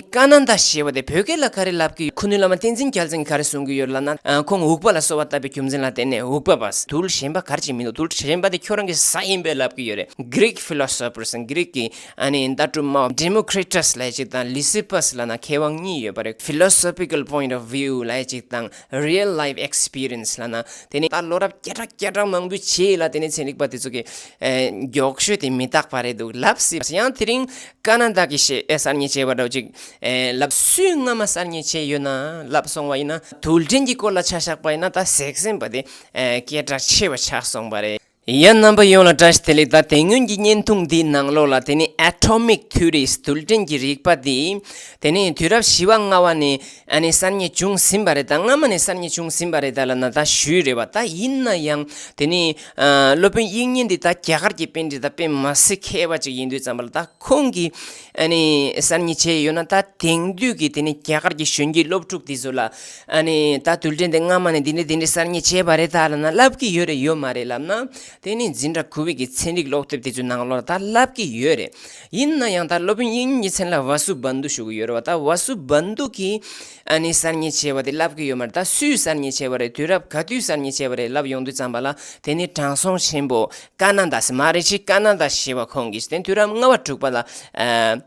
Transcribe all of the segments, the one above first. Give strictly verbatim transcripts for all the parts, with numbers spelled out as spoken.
ཀ་ན་ད་ཞེས་པ་དེ་བོད་སྐད་ལ་ག་རེ་ལབ་ཀྱི་ཡོད། ཁུ་ནུ་བླ་མ་བསྟན་འཛིན་རྒྱལ་མཚན་གྱིས་ག་རེ་གསུང་གི་ཡོད་ལབ་ན། ཨ། ཁོང་འུག་པ་ལ་གསོལ་བ་བཏབ་པའི་རྒྱུ་མཚན་ལ་བརྟེན་ནས་འུག་པ་པས། དུལ་ཞན་པ་ག་རེ་ཅིག་མི་འདུག། དུལ་ཞན་པ་དེ་ཁྱོད་རང་གི་ཟ་ཡིན་པས་ལབ་ཀྱི་ཡོད་རེད། Greek philosophers། གྷི་རིག་གི་ཨ་ནི་ལྟ་གྲུབ་སྨྲ་བ་Democritus ལབ་ཅིག་དང་Lysippus ལབ་ན་མཁས་དབང་གཉིས་ཡོད་པ་རེད། Philosophical point of view ལབ་ཅིག་དང་real life experience ལབ་ན། དེ་ནི་ད་ལོ་རབས་བརྒྱ་ཕྲག་བརྒྱ་ཕྲག་མང་པོའི་རྗེས་ལ་དེ་ནི་ཚན་རིག་པ་དེ་ཚོ་གི་ཨེ་མགྱོགས་ཤོས་དེ་མི་རྟག་པ་རེད་འདུག་ལབ་སྲིད། ཡང་དེ་རིང་ཀ་ན་ད་གི་ཤེས་ཨེ་གསར་རྙེད་བྱས་པ་འདྲ་ཅིག་ཨེ་ལབ། སུས་སྔ་མ་གསར་རྙེད་བྱས་ཡོད་ན་ལབ་སོང་བ་ཡིན་ན། རྡུལ་ཕྲན་གྱི་སྐོར་ལ་ཆ་བཞག་པ་ཡིན་ན་ད་གཟེགས་སེམས་པ་དེ་ཨེ་སྐད་གྲགས་ཆེ་བ་ཆགས་སོང་བ་རེད། ཡ། རྣམ་པ་ཡོངས་ལ་བཀྲ་ཤིས་བདེ་ལེགས། ད་དེ་སྔོན་གྱི་བརྙན་ཐུང་འདིའི་ནང་ལོགས་ལ་དེ་ནི་atomic theories རྡུལ་ཕྲན་གྱི་རིག་པ་འདི། དེ་ནི་དུས་རབས་བཞི་པ་ལྔ་པ་ནས་ཨ་ནི་གསར་རྙེད་བྱུང་ཟིན་པ་རེད། ད་སྔ་མ་ནས་གསར་རྙེད་བྱུང་ཟིན་པ་རེད་ད་ལབ་ན་ད་ཞུས་རེད་བ། ད་ཡིན་ན་ཡང་དེ་ནི་ཨ་སློབ་དཔོན་དབྱིག་གཉེན་འདི་ད་རྒྱ་གར་གྱི་པཎྜི་ཏ་དཔེ་མ་སྲིད་མཁས་པ་ཅིག་ཡིན་དུས་ཙམ་པ་ལ། ད་ཁོང་གིས་ཨ་ནི་གསར་རྙེད་བྱས་ཡོད་ན། ད་དེང་དུས་ཀྱི་དེ་ནི་རྒྱ་གར་གྱི་གཞོན་སྐྱེས་སློབ་ཕྲུག་འདི་ཚོ་ལ་ཨ་ནི་ད་རྡུལ་ཕྲན་དེ་སྔ་མ་ནས་འདི་འདྲ་འདི་འདྲ་གསར་རྙེད་བྱས་པ་རེད་ད་ལབ་ན་ལབ་ཀྱི་ཡོད་རེད་ཡོད་མ་རེད་ལབ་ན། དེ་ནི་འཛིན་གྲྭ་དགུ་པའི་གི་ཚན་རིག་ཀློག་དེབ་དེ་ཚོའི་ནང་ལོགས་ལ་ད་ལབ་ཀྱི་ཡོད་རེད། ཡིན་ན་ཡང་ད་སློབ་དཔོན་དབྱིག་གཉེན་གྱི་མཚན་ལ་ཝ་སུ་བན་དུ་ཞུ་གི་ཡོད་རེད་བ། ད་ཝ་སུ་བན་དུ་གིས་ཨ་ནི་གསར་རྙེད་བྱས་པ་དེ་ལབ་ཀྱི་ཡོད་མ་རེད། ད་སུས་གསར་རྙེད་བྱས་པ་རེད། དུས་རབས་ག་དུས་གསར་རྙེད་བྱས་པ་རེད་ལབ་ཡོང་དུས་ཙམ་པ་ལ། དེ་ནི་དྲང་སྲོང་ཆེན་པོ་ཀ་ན་ད་ཟེར། མ་ཧ་རི་ཤི་ཀ་ན་ད་ཞེས་པ་ཁོང་གིས་དེ་དུས་རབས་ལྔ་པ་དྲུག་པ་ལ་ཨ་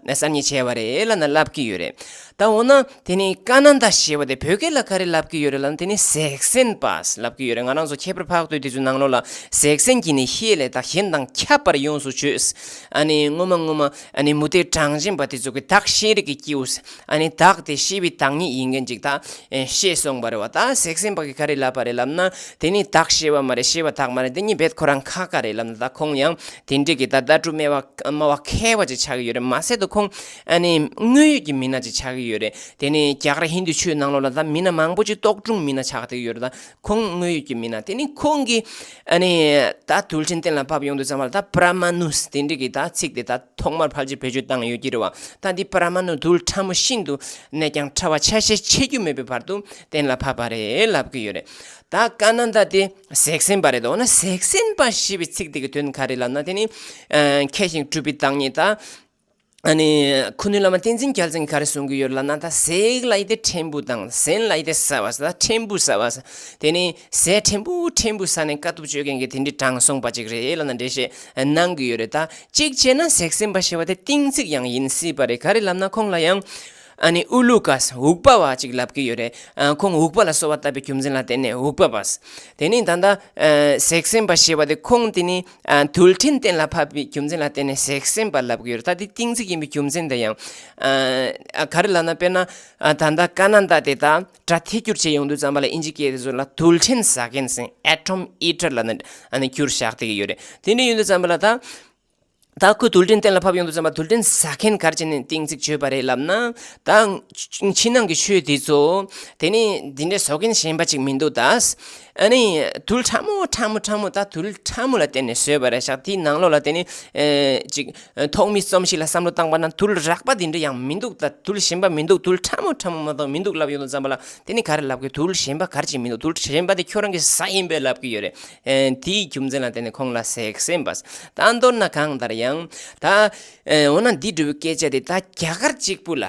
གསར་རྙེད་བྱས་པ་རེད་ལབ་ན་ལབ་ཀྱི་ཡོད་རེད། ད་འོ་ན་དེ་ནི་ཀ་ན་ད་ཞེས་པ་དེ་བོད་སྐད་ལ་ག་རེ་ལབ་ཀྱི་ཡོད་རེད་ལབ་ན། དེ་ནི་གཟེགས་སེམས་པ་ལབ་ཀྱི་ཡོད་རེད། ང་རང་ཚོ་ཁྱད་པར་འཕགས་བསྟོད་དེ་ཚོའི་ནང་ལོགས་ལ་གཟེགས་སེམས་ཀྱིས་ནི་ཤེས་ལས་དང་གཞན་དང་ཁྱབ་པར་ཡོངས་སུ་བརྗོད། ཨ་ནི་ངོ་མ་ངོ་མ་ཨ་ནི་མུ་སྟེགས་གྲངས་ཅན་པ་དེ་ཚོ་གི་བདག་ཤེས་རིག་གི་སྐྱེས་བུ། ཨ་ནི་བདག་དེ་ཤེས་པའི་བདག་ཉིད་ཡིན་མཁན་ཅིག་ད་ཨེ་ཤེས་སོང་བ་རེད་བ། ད་གཟེགས་སེམས་པ་གིས་ག་རེ་ལབ་པ་རེད་ལབ་ན། དེ་ནི་བདག་ཤེས་པ་མ་རེད། ཤེས་པ་བདག་མ་རེད། དེ་གཉིས་རྦད་ཁོ་རང་ཁ་ཁ་རེད་ལབ་ན། ད་ཁོང་ཡང་དེ་འདྲས་ཀྱི་ད་ལྟ་གྲུབ་སྨྲ་བ་སྨྲ་བ་མཁས་པ་ཅིག་ཆགས་ཀྱི་ཡོད་རེད། མ་ཟད་དུ་ཁོང་ཨ་ནི་དངོས་ཡོད་ཀྱི་མི་སྣ་ཅིག་ཆགས་ཀྱི་ཡོད་རེད། དེ་ནི་རྒྱ་གར་ཧིན་དུ་ཆོས་ནང་ལོགས་ལ་ད་མི་སྣ་མང་པོ་ཅིག་རྟོག་སྒྲུང་མི་སྣ་ཆགས་བསྡད་ཀྱི་ཡོད་རེད། ད་ཁོང་དངོས་ཡོད་ཀྱི་མི་སྣ། དེ་ནི་ཁོང་གིས་ཨ་ནི་ད་རྡུལ་ཕྲན་གཏན་ལ་ཕབ་ཡོང་དུས་ཙམ་པ་ལ། ད་པྲ་མ་ནུ་དེ་འདྲས་ཀྱི་ད་ཚིག་དེ་ད་ཐོག་མར་ཕལ་ཆེར་བེད་སྤྱོད་བཏང་ཡོད་ཀྱི་རེད་བ། ད་འདི་པྲ་མ་ནུ་རྡུལ་ཕྲ་མོ་ཤིན་ཏུ་ནས་ཀྱང་ཕྲ་བ་ཆ་ཤས་ཆད་རྒྱུ་མེད་པའི་བར་དུ་གཏན་ལ་ཕབ་པ་རེད་ལབ་ཀྱི་ཡོད་རེད། ད་ཀ་ན་ད་དེ་གཟེགས་སེམས་པ་རེད་དོ། འོ་ན་གཟེགས་སེམས་པ་ཞེས་པའི་ཚིག་དེ་གི་དོན་ག་རེ་ལབ་ན། དེ་ནི་ཨ་མཁས་ཤིང་གྲུབ་པའི་བདག་ཉིད་ད། ཨ་ནི་ཁུ་ནུ་བླ་མ་བསྟན་འཛིན་རྒྱལ་མཚན་གྱིས་ག་རེ་གསུང་གི་ཡོད་ལབ་ན། ད་གཟེགས་ལབ་ཡས་དེ་ཕྲན་བུ་དང་། སེམས་ལབ་ཡས་དེ་ཟ་བ་ཟ། ད་ཕྲན་བུ་ཟ་བ་ཟ། དེ་ནི་ཟས་ཕྲན་བུ་ཕྲན་བུ་ཟ་ནས་དཀའ་ཐུབ་སྤྱོད་མཁན་གྱི་དེ་འདྲའི་དྲང་སྲོང་པ་ཅིག་རེད་ལབ་ན་འགྲེལ་བཤད་གནང་གི་ཡོད་རེད། ད་གཅིག་བྱས་ན་གཟེགས་སེམས་པ་ཞེས་པ་དེ་གཏིང་ཚིག་ཡང་ཡིན་སྲིད་པ་རེད། ག་རེ་ལབ་ན་ཁོང་ལ་ཡང་ཨ་ནི་ཨུ་ལུ་ཀཱས་འུག་པ་བ་ཅིག་ལབ་ཀྱི་ཡོད་རེད། ཨ་ཁོང་འུག་པ་ལ་གསོལ་བ་བཏབ་པའི་རྒྱུ་མཚན་ལ་བརྟེན་ནས་འུག་པ་བས། དེ་ནི་ད་ལྟ་ཨ་གཟེགས་སེམས་པ་ཞེས་པ་དེ་ཁོང་དེ་ནི་ཨ་རྡུལ་ཕྲན་གཏན་ལ་ཕབ་པའི་རྒྱུ་མཚན་ལ་བརྟེན་ནས་གཟེགས་སེམས་པ་ལབ་ཀྱི་ཡོད་རེད། ད་དེ་གཏིང་ཚིག་ཡིན་པའི་རྒྱུ་མཚན་དེ་ཡང་ཨ་ག་རེ་ལབ་ན། དཔེར་ན་ཨ་ད་ལྟ་ཀ་ན་ད་དེ་ད་སྒྲ་ཐད་སྒྱུར་བྱས་ཡོང་དུས་ཙམ་པ་ལ་ཨིན་ཇི་སྐད་དེ་ཚོ་ལ་རྡུལ་ཕྲན་ཟ་མཁན་ཟེར། Atom eater ལབ་ནས་ཨ་ནི་བསྒྱུར་བཞག་བསྡད་ཀྱི་ཡོད་རེད། དེ་འདྲ་ཡོང་དུས་ཙམ་པ་ལ་ད། ད་ཁོས་རྡུལ་ཕྲན་གཏན་ལ་ཕབ་ཡོང་དུས་ཙམ་པ་རྡུལ་ཕྲན་ཟ་མཁན་ག་རེ་བྱས་ནས་གཏིང་ཚིག་བརྗོད་པ་རེད་ལབ་ན། ད་ཕྱི་ནང་གི་ཆོས་འདི་ཚོ་དེ་ནི་འདི་འདྲའི་བཟོ་མཁན་གཞན་པ་ཅིག་མི་འདུག། ད་ཨ་ནི་རྡུལ་ཕྲ་མོ་ཕྲ་མོ་ཕྲ་མོ། ད་རྡུལ་ཕྲ་མོ་ལ་བརྟེན་ནས་བཟོས་པ་རེད་ཤག། དེའི་ནང་ལོགས་ལ་དེ་ནི་ཨེ་ཅིག་ཐོག་མའི་རྩོམ་གཞི་ལ་བསམ་བློ་བཏང་པ་ན་རྡུལ་རགས་པ་འདི་འདྲ་ཡང་མི་འདུག། ད་རྡུལ་གཞན་པ་མི་འདུག། རྡུལ་ཕྲ་མོ་ཕྲ་མོ་མ་གཏོགས་མི་འདུག་ལབ་ཡོང་དུས་ཙམ་པ་ལ། དེ་ནི་ག་རེ་ལབ་ཀྱི། རྡུལ་གཞན་པ་ག་རེ་ཅིག་མི་འདུག། རྡུལ་གཞན་པ་དེ་ཁྱོད་རང་གི་ཟ་ཡིན་པས་ལབ་ཀྱི་ཡོད་རེད། ཨེ་དེའི་རྒྱུ་མཚན་ལ་བརྟེན་ནས་ཁོང་ལ་གཟེགས་སེམས་པ། ད་མདོར་ན་གང་ལྟར་ཡང་ད་ཨེ་འོ་ན་འདི་འདྲ་བའི་སྐད་ཆ་དེ་ད་རྒྱ་གར་གཅིག་པུ་ལ་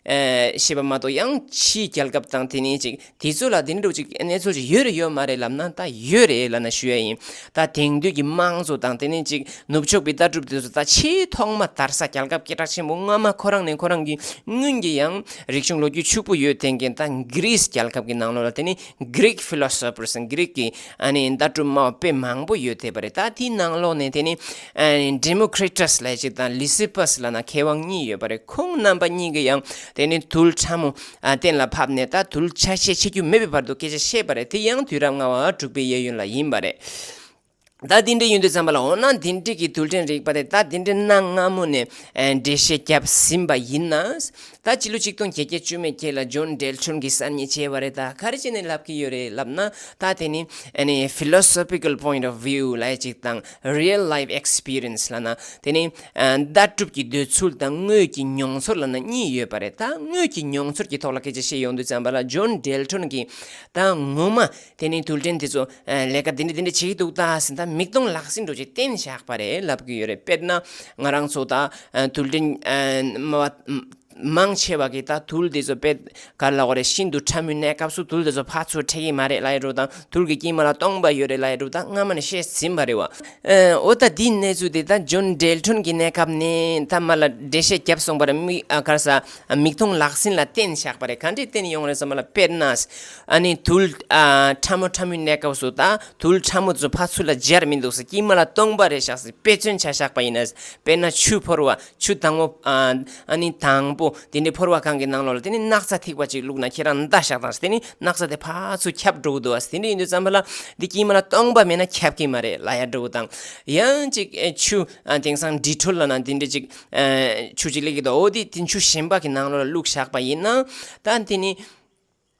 ཨེ་བཤད་པ་མ་གཏོགས་ཡང་ཕྱིའི་རྒྱལ་ཁབ་དང་དེ་ནས་ཅིག་དེ་ཚོ་ལ་དེ་འདྲ་ཅིག་གནས་ཚུལ་ཅིག་ཡོད་རེད་ཡོད་མ་རེད་ལབ་ན། ད་ཡོད་རེད་ལབ་ན་ཞུ་ཡ་ཡིན། ད་དེང་དུས་ཀྱི་དམངས་གཙོ་དང་དེ་ནས་ཅིག་ནུབ་ཕྱོགས་པའི་ལྟ་གྲུབ་དེ་ཚོ་ད་ཆེས་ཐོག་མ་དར་ས་རྒྱལ་ཁབ་སྐད་གྲགས་ཆེན་པོ་སྔ་མ་ཁོ་རང་ནས་ཁོ་རང་གི་སྔོན་གྱི་ཡང་རིག་གཞུང་ལོ་རྒྱུས་ཕྱུག་པོ་ཡོད་བསྡད་མཁན་ད་གྷི་རིས་རྒྱལ་ཁབ་ཀྱི་ནང་ལོགས་ལ་དེ་ནི་Greek philosophers། གྷི་རིག་གི་ཨ་ནི་ལྟ་གྲུབ་སྨྲ་བ་དཔེ་མང་པོ་ཡོད་བསྡད་པ་རེད། ད་དེའི་ནང་ལོགས་ནས་དེ་ནི་ཨ་ནི་Democritus ལབ་ཅིག་དང་Lysippus ལབ་ན་མཁས་དབང་གཉིས་ཡོད་པ་རེད། ཁོང་རྣམ་པ་གཉིས་ཀྱིས་ཡང་དེ་ནི་རྡུལ་ཕྲ་མོ་ཨ་གཏན་ལ་ཕབ་ནས་ད་རྡུལ་ཆ་ཤས་ཆད་རྒྱུ་མེད་པའི་བར་དུ་སྐད་ཆ་བཤད་པ་རེད། དེ་ཡང་དུས་རབས་ལྔ་པ་དྲུག་པའི་གཡས་གཡོན་ལ་ཡིན་པ་རེད། ད་དེ་འདྲ་ཡིན་དུས་ཙམ་པ་ལ། འོ་ན་དེ་འདྲ་གི་རྡུལ་ཕྲན་རིག་པ་དེ་ད་དེ་འདྲ་གནའ་སྔ་མོ་ནས་ཨེ་འགྲེལ་བཤད་བརྒྱབ་ཟིན་པ་ཡིན་ན། ད་ཕྱི་ལོ་ཆིག་སྟོང་བརྒྱད་བརྒྱ་བཅུ་མེད་བརྒྱད་ལ་John Dalton གྱིས་གསར་རྙེད་བྱས་པ་རེད། ད་ག་རེ་བྱས་ནས་ལབ་ཀྱི་ཡོད་རེད་ལབ་ན། ད་དེ་ནི་ཨ་ནི་philosophical point of view ལབ་ཅིག་དང་real life experience ལབ་ན་དེ་ནི་ཨ་ལྟ་གྲུབ་ཀྱི་འདོད་ཚུལ་དང་དངོས་ཀྱི་མྱོང་ཚོར་ལབ་ན་གཉིས་ཡོད་པ་རེད། ད་དངོས་ཀྱི་མྱོང་ཚོར་གྱི་ཐོག་ལ་སྐད་ཆ་བཤད་ཡོང་དུས་ཙམ་པ་ལ་John Dalton གྱིས་ད་ངོ་མ་དེ་ནི་རྡུལ་ཕྲན་དེ་ཚོ་ཨ་ལས་ཀ་འདི་འདྲ་འདི་འདྲ་བྱེད་ཀྱི་འདུག་ད་ཟེར་ད་མིག་མཐོང་ལག་ཟིན་འདྲ་ཅིག་བསྟན་བཞག་པ་རེད་ལབ་ཀྱི་ཡོད་རེད། དཔེར་ན་ང་རང་ཚོ་ད་ཨ་རྡུལ་ཕྲན་ཨ་སྨྲ་བ་ མང་ཆེ་བ་གིས་ད་དུལ་དེ་ཚོ་དཔེ་ག་ལ་གོ་རེད། ཤིན་ཏུ་ཕྲ་མོའི་གནས་སྐབས་སུ་དུལ་དེ་ཚོ་ཕར་ཚུར་འཕྲད་ཀྱི་མ་རེད་ལབ་ཡ་འདྲ་བོ་དང་། དུལ་གྱི་དཀྱིལ་མ་ལ་སྟོང་པ་ཡོད་རེད་ལབ་ཡ་འདྲ་བོ་དང་། སྔ་མ་ནས་བཤད་ཟིན་པ་རེད་བ། ཨ་འོ་ད་འདིའི་གནས་ཚུལ་དེ་ད་ཇོན་ཌལ་ཊོན་གྱི་གནས་སྐབས་ནས་ད་མ་ལ་འགྲེལ་བཤད་བརྒྱབ་སོང་བ་རེད། མིག་ཨ་ག་རེ་ཟ། མིག་མཐོང་ལག་ཟིན་ལ་བརྟེན་བཞག་པ་རེད། ག་འདྲས་བརྟེན་ཡོང་རེད་ཟེར་ན་ལ། དཔེར་ན། ཨ་ནི་དུལ་ཨ་ཕྲ་མོ་ཕྲ་མོའི་གནས་སྐབས་སུ་ད་དུལ་ཕྲ་མོ་ཚོ་ཕར་ཚུར་ལ་སྦྱར་མི་འདུག་ཟེར། དཀྱིལ་མ་ལ་སྟོང་པ་རེད་བཞག་ཟེར། དཔེ་མཚོན་ཆ་བཞག་པ་ཡིན་ན། དཔེར་ན་ཆུ་ཕོར་བ། ཆུ་དང་པོ་ཨ་ཨ་ནི་དང་པོ་དེ་འདྲའི་ཕོར་བ་གང་གི་ནང་ལོགས་ལ་དེ་ནི་སྣག་ཚ་ཐིགས་པ་ཅིག་བླུགས་ན་ཁྱེད་རང་མདའ་བཞག་དང་། དེ་ནི་སྣག་ཚ་དེ་ཕར་ཚུར་ཁྱབ་འགྲོ་གི་འདུག་བ། དེ་འདྲ་ཡིན་དུས་ཙམ་པ་ལ་འདི་དཀྱིལ་མ་ལ་སྟོང་པ་མེད་ན་ཁྱབ་ཀྱི་མ་རེད་ལབ་ཡ་འདྲ་བོ་དང་། ཡང་ཅིག་ཨེ་ཆུ་ཨ་དེང་སང་ཌི་ཊོལ་ལབ་ན་དེ་འདྲ་ཅིག་ཨེ་ཆུ་ཅིག་སླེབས་ཀྱི་འདུག་འོ་དེ་དེ་ཆུ་གཞན་པ་གི་ནང་ལོགས་ལ་བླུགས་བཞག་པ་ཡིན་ན། ད་དེ་ནི་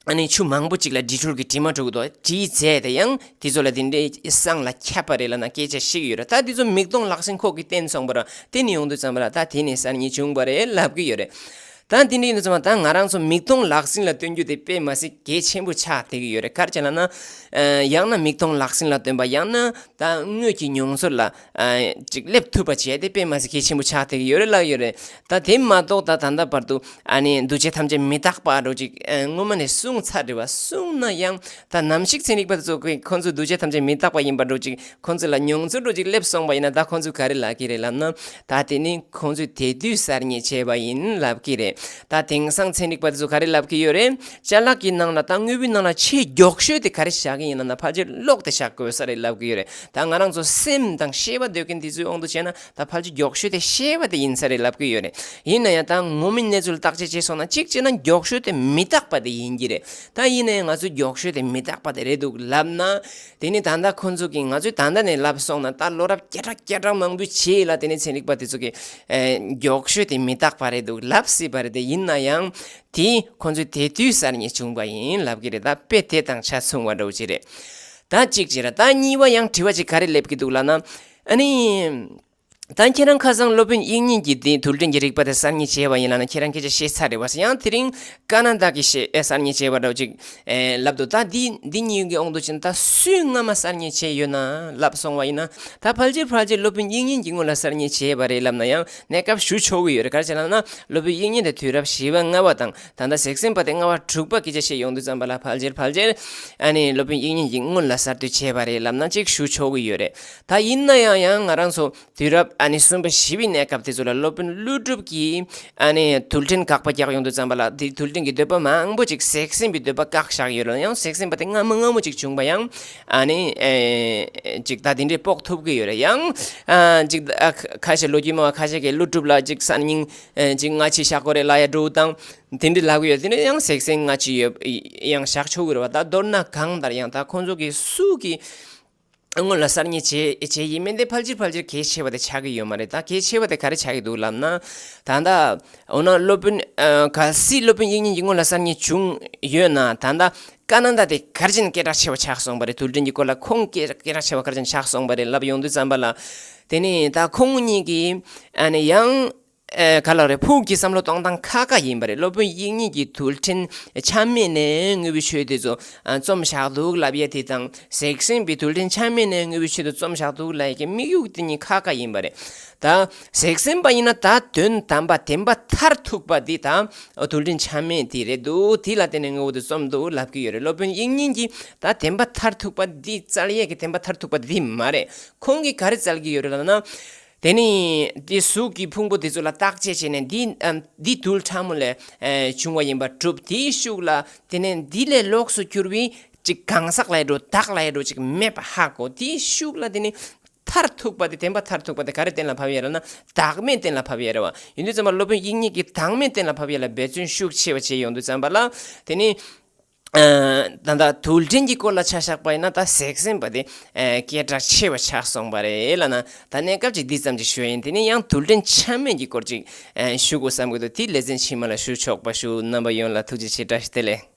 ཨ་ནི་ཆུ་མང་པོ་ཅིག་ལ་ཌི་ཊོལ་གྱི་དྲི་མ་འགྲོ་གི་འདུག་དྲིའི་རྫས་དེ་ཡང་དེ་ཚོ་ལ་དེ་འདྲའི་སང་ལ་ཁྱབ་པ་རེད་ལབ་ན་སྐད་ཆ་བཤད་ཀྱི་ཡོད་རེད། ད་དེ་ཚོ་མིག་མཐོང་ལག་ཟིན་ཁོག་གིས་བསྟན་སོང་བ་རེད། དེ་ནི་ཡོང་དུས་ཙམ་པ་ལ་ད་དེ་ནི་གསར་རྙེད་བྱུང་བ་རེད་ལབ་ཀྱི་ཡོད་རེད། ད་དེ་འདྲ་ཡིན་དུས་ཙམ་པ་ད་ང་རང་ཚོ་མིག་མཐོང་ལག་ཟིན་ལ་སྟོན་རྒྱུ་དེ་དཔེ་མ་སྲིད་གལ་ཆེན་པོ་ཆགས་བསྡད་ཀྱི་ཡོད་རེད། ག་རེ་བྱས་ལབ་ན། ཨ་ཡང་ན་མིག་མཐོང་ལག་ཟིན་ལ་སྟོན་པ། ཡང་ན་ད་དངོས་ཀྱི་མྱོང་ཚོར་ལ་ཨ་ཅིག་སླེབས་ཐུབ་པ་བྱས་ཏེ་དཔེ་མ་སྲིད་གལ་ཆེན་པོ་ཆགས་བསྡད་ཀྱི་ཡོད་རེད་ལབ་ཡོད་རེད། ད་དེ་མ་གཏོགས་ད་ད་ལྟ་བར་དུ་ཨ་ནི་འདུ་བྱེད་ཐམས་ཅད་མི་རྟག་པ་འདྲ་བོ་ཅིག་ཨ་སྔོན་མ་ནས་གསུངས་ཚར་རེད་བ། གསུངས་ན་ཡང་ད་ནམ་ཞིག་ཚན་རིག་པ་ཚོ་གིས་ཁོང་ཚོས་འདུ་བྱེད་ཐམས་ཅད་མི་རྟག་པ་ཡིན་པ་འདྲ་བོ་ཅིག་ཁོང་ཚོ་ལ་མྱོང་ཚོར་འདྲ་བོ་ཅིག་སླེབས་སོང་བ་ཡིན་ན། ད་ཁོང་ཚོས་ག་རེ་ལབ་ཀྱི་རེད་ལབ་ན། ད་དེ་ནི་ཁོང་ཚོས་དེ་དུས་གསར་རྙེད་བྱས་པ་ཡིན་ལབ་ཀྱི་རེད། ད་དེང་སང་ཚན་རིག་པ་དེ་ཚོ་ག་རེ་ལབ་ཀྱི་ཡོད་རེད། ཅ་ལག་གི་ནང་ལ་ད་དངོས་པོའི་ནང་ལ་ཆེས་མགྱོགས་ཤོས་དེ་ག་རེ་བཞག་གི་ཡིན་ལབ་ན། ཕལ་ཆེར་གློག་དེ་བཞག་དགོས་ས་རེད་ལབ་ཀྱི་ཡོད་རེད། ད་ང་རང་ཚོ་སེམས་དང་ཤེས་པ་འདོད་མཁན་དེ་ཚོའི་དབང་དུ་བྱས་ན། ད་ཕལ་ཆེར་མགྱོགས་ཤོས་དེ་ཤེས་པ་དེ་ཡིན་ས་རེད་ལབ་ཀྱི་ཡོད་རེད། ཡིན་ན་ཡང་ད་ངོ་མའི་གནས་ཚུལ་བརྟག་དཔྱད་བྱས་སོང་ན། གཅིག་བྱས་ན་མགྱོགས་ཤོས་དེ་མི་རྟག་པ་དེ་ཡིན་གྱི་རེད། ད་ཡིན་ན་ཡང་ང་ཚོས་མགྱོགས་ཤོས་དེ་མི་རྟག་པ་དེ་རེད་འདུག་ལབ་ན། དེ་ནི་ད་ལྟ་ཁོང་ཚོ་གིས་ང་ཚོས་ད་ལྟ་ནས་ལབ་སོང་ན། ད་ལོ་རབས་བརྒྱ་ཕྲག་བརྒྱ་ཕྲག་མང་པོའི་རྗེས་ལ་དེ་ནི་ཚན་རིག་པ་དེ་ཚོ་གིས་ཨེ་མགྱོགས་ཤོས་དེ་མི་རྟག་པ་རེད་འདུག་ལབ་སྲིད་པ་རེད། དེ་ཡིན་ན་ཡང་དེ་ཁོང་ཚོས་དེ་དུས་གསར་རྙེད་བྱུང་བ་ཡིན་ལབ་ཀྱི་རེད། ད་དཔེ་དེ་དང་ཆ་མཚུངས་པ་འདྲ་བོ་ཅིག་རེད། ད་གཅིག་བྱས་ར། ད་གཉིས་པ་ཡང་དྲི་བ་ཅིག་ག་རེ་སླེབས་ཀྱི་འདུག་ལབ་ན། ཨ་ནི། ད་ཁྱེད་རང་ཁ་སང་སློབ་དཔོན་དབྱིག་གཉེན་གྱིས་དེ་དུལ་ཕྲན་གྱི་རིག་པ་དེ་གསར་རྙེད་བྱས་པ་ཡིན་ལབ་ན། ཁྱེད་རང་སྐད་ཆ་བཤད་ཚར་རེད་བ། ཡང་དེ་རིང་ཀ་ན་ཌ་གི་ཤེས་ཨེ་གསར་རྙེད་བྱས་པ་འདྲ་བོ་ཅིག་ཨེ་ལབ་འདུག་ད་འདི་འདི་གཉིས་ཀྱི་དབང་དུ་ཕྱིན་ད་སུས་སྔ་མ་གསར་རྙེད་བྱས་ཡོད་ན་ལབ་སོང་བ་ཡིན་ན། ད་ཕལ་ཆེར་ཕལ་ཆེར་སློབ་དཔོན་དབྱིག་གཉེན་གྱིས་སྔོན་ལ་གསར་རྙེད་བྱས་པ་རེད་ལབ་ན་ཡང་གནས་སྐབས་ཞུ་ཆོག་གི་ཡོད་རེད། ག་རེ་བྱས་ལབ་ན། སློབ་དཔོན་དབྱིག་གཉེན་དེ་དུས་རབས་བཞི་པ་ལྔ་པ་དང་། ད་ལྟ་གཟེགས་ཟན་པ་དེ་ལྔ་པ་དྲུག་པ་སྐད་ཆ་བཤད་ཡོང་དུས་ཙམ་པ་ལ། ཕལ་ཆེར་ཕལ་ཆེར་ཨ་ནི་སློབ་དཔོན་དབྱིག་གཉེན་གྱིས་སྔོན་ལ་གསར་གཏོད་བྱས་པ་རེད་ལབ་ན་ཅིག་ཞུ་ཆོག་གི་ཡོད་རེད། ད་ཡིན་ན་ཡང་ཡང་ང་རང་ཚོ་དུས་རབས་ཨ་ནི་གསུམ་པ་བཞི་པའི་གནས་སྐབས་དེ་ཚོ་ལ་སློབ་དཔོན་ཀླུ་སྒྲུབ་ཀྱིས་ཨ་ནི་དུལ་ཕྲན་དགག་པ་རྒྱག་ཡོང་དུས་ཙམ་པ་ལ། དེ་དུལ་ཕྲན་གྱི་འདོད་པ་མང་པོ་ཅིག་གཟེགས་ཟན་པའི་འདོད་པ་བཀག་བཞག་ཡོད་རེད། ཡང་གཟེགས་ཟན་པ་དེ་སྔ་མོ་སྔ་མོ་ཅིག་བྱུང་བ་ཡང་ཨ་ནི་ཨེ་ཅིག་ད་དེ་འདྲའི་དཔོག་ཐུབ་ཀྱི་ཡོད་རེད། ཡང་ཨ་ཅིག་ཨ་ཁ་ཤས་ལོ་རྒྱུས་སྨྲ་བ་ཁ་ཤས་ཀྱིས་ཀླུ་སྒྲུབ་ལ་ཅིག་གསར་རྙིང་ཨེ་ཅིག་སྔ་ཕྱི་བཞག་དགོས་རེད་ལབ་ཡ་འདྲ་བོ་དང་། དེ་འདྲ་ལབ་ཀྱི་ཡོད། དེ་འདྲ་ཡང་གཟེགས་ཟན་སྔ་ཕྱི་ཡོད་ཡང་བཞག་ཆོག་གི་རེད་བ། ད་མདོར་ན་གང་ལྟར་ཡང་ད་ཁོང་ཚོ་གིས་སུ་གིས་སྔོན་ལ་གསར་རྙེད་བྱས་བྱས་ཡིན་མིན་དེ་ཕལ་ཆེར་ཕལ་ཆེར་གལ་ཆེ་བ་དེ་ཆགས་ཀྱི་ཡོད་མ་རེད། ད་གལ་ཆེ་བ་དེ་ག་རེ་ཆགས་ཀྱི་འདུག་ལབ་ན། ད་ལྟ་འོ་ན་སློབ་དཔོན་ཨ་གལ་སྲིད་སློབ་དཔོན་དབྱིག་གཉེན་གྱིས་སྔོན་ལ་གསར་རྙེད་བྱུང་ཡོད་ན། ད་ལྟ་ཀ་ན་ཌ་དེ་ག་རེ་བྱས་ནས་སྐད་གྲགས་ཆེ་བ་ཆགས་སོང་བ་རེད། དུལ་ཕྲན་གྱི་སྐོར་ལ་ཁོང་སྐད་སྐད་གྲགས་ཆེ་བ་ག་རེ་བྱས་ནས་ཆགས་སོང་བ་རེད་ལབ་ཡོང་དུས་ཙམ་པ་ལ། དེ་ནི་ད་ཁོང་གཉིས་ཀྱིས་ཨ་ནི་ཡང་། ཨེ་ག་ལ་རེད། ཕུགས་ཀྱི་བསམ་བློ་གཏོང་སྟངས་ཁག་ཁག་ཡིན་པ་རེད། སློབ་དཔོན་དབྱིག་གཉེན་གྱིས་དུལ་ཕྲན་ཆ་མེད་ནས་དངོས་པོའི་ཆོས་དེ་ཚོ་ཨ་རྩོམ་བཞག་འདུག་ལབ་ཡ་དེ་དང་། གཟེགས་ཟན་པས་དུལ་ཕྲན་ཆ་མེད་ནས་དངོས་པོའི་ཆོས་དེ་རྩོམ་བཞག་འདུག་ལབ་ཡ་གི་དམིགས་ཡུལ་དེ་གཉིས་ཁག་ཁག་ཡིན་པ་རེད། ད་གཟེགས་ཟན་པ་ཡིན་ན་ད་དོན་དམ་པ་བདེན་པ་མཐར་ཐུག་པ་འདི་ད་དུལ་ཕྲན་ཆ་མེད་དེ་རེད་འདུག་དེ་ལ་བརྟེན་ནས་དངོས་པོ་དེ་རྩོམ་འདུག་ལབ་ཀྱི་ཡོད་རེད། སློབ་དཔོན་དབྱིག་གཉེན་གྱིས་ད་བདེན་པ་མཐར་ཐུག་པ་འདི་བཙལ་ཡས་ཀྱི་བདེན་པ་མཐར་ཐུག་པ་འདི་མ་རེད། ཁོང་གིས་ག་རེ་བཙལ་གྱི་ཡོད་རེད་ལབ་ན། དེ་ནི་འདི་གཟུགས་ཀྱི་ཕུང་པོ་དེ་ཚོ་ལ་བརྟག་དཔྱད་བྱས་ནས། འདི་ཨམ་འདི་དུལ་ཕྲ་མོ་ལས་ཨེ་བྱུང་བ་ཡིན་པ་གྲུབ། དེའི་ཤུགས་ལ་དེ་ནས་འདི་ལས་ལོགས་སུ་གྱུར་པའི་ཅིག་གང་ཟག་ལབ་ཡ་འདྲ་བོ་བདག་ལབ་ཡ་འདྲ་བོ་ཅིག་མེད་པ་ཧ་གོ། དེའི་ཤུགས་ལ་དེ་ནི་མཐར་ཐུག་པ་དེ། བདེན་པ་མཐར་ཐུག་པ་དེ་ག་རེ་གཏན་ལ་ཕབ་ཡ་རེད་ན། བདག་མེད་གཏན་ལ་ཕབ་ཡ་རེད་བ། ཡིན་དུས་ཙམ་པ་སློབ་དཔོན་དབྱིག་གཉེན་གྱིས་བདག་མེད་གཏན་ལ་ཕབ་ཡ་ལ་འབད་བརྩོན་ཤུགས་ཆེ་བ་བྱས་ཡོང་དུས་ཙམ་པ་ལ། དེ་ནི། ཨ་ད་ལྟ་དུལ་ཕྲན་གྱི་སྐོར་ལ་ཆ་བཞག་པ་ཡིན་ན། ད་གཟེགས་ཟན་པ་དེ་ཨ་སྐད་གྲགས་ཆེ་བ་ཆགས་སོང་བ་རེད་ལབ་ན། ད་གནས་སྐབས་ཅིག་འདི་ཙམ་ཅིག་ཞུ་ཡ་ཡིན། དེ་ནས་ཡང་དུལ་ཕྲན་ཆ་མེད་ཀྱི་སྐོར་ཅིག་ཨ་ཞུ་དགོས་བསམ་གྱི་འདུག་དེ་ལེ་ཚན་ཕྱི་མ་ལ་ཞུ་ཆོག་པ་ཞུ། རྣམ་པ་ཡོངས་ལ་ཐུགས་རྗེ་ཆེ། བཀྲ་ཤིས་བདེ་ལེགས།